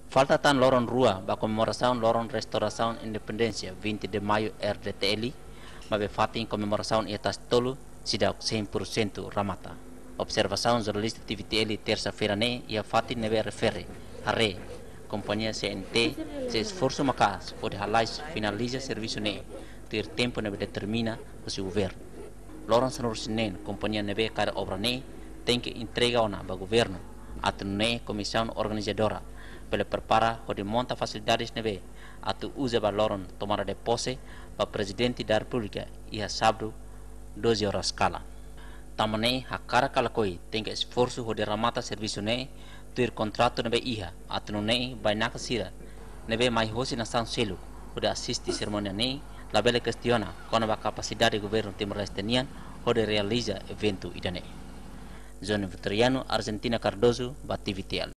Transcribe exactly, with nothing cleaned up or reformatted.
Falta tan loron rua ba komemorasaun loron restaurasaun independénsia vinte de maio R D T L, maibé fatin komemorasaun iha Tasi Tolu seidauk cem por cento ramata. Observasaun jornalista T V T L tersa-feira ne'e iha fatin ne'ebé refere, haree kompañia C N T sei esforsu maka'as hodi halais finaliza servisu ne'e tuir tempu ne'ebé determina husi governu. Loron sanulu-resin-neen kompañia ne'ebé kaer obra ne'e tenke entrega ona ba governu, atu nune'e komisaun organizadora bele prepara hodi monta fasilidades ne'ebé atu uza ba loron tomada de pose ba Prezidente da Repúblika iha sábadu doze horas kalan. Tanba ne'e hakarak ka lakohi tenke esforsu hodi ramata servisu ne'e tuir kontratu ne'ebé iha, atu nune'e bainaka sira ne'ebé mai hosi nasaun seluk hodi asiste serimónia ne'e labele kestiona kona-ba kapasidade governu Timor-Leste nian hodi realiza eventu ida-ne'e. Johnny Vitoriano, Argentina Cardoso, ba T V T L.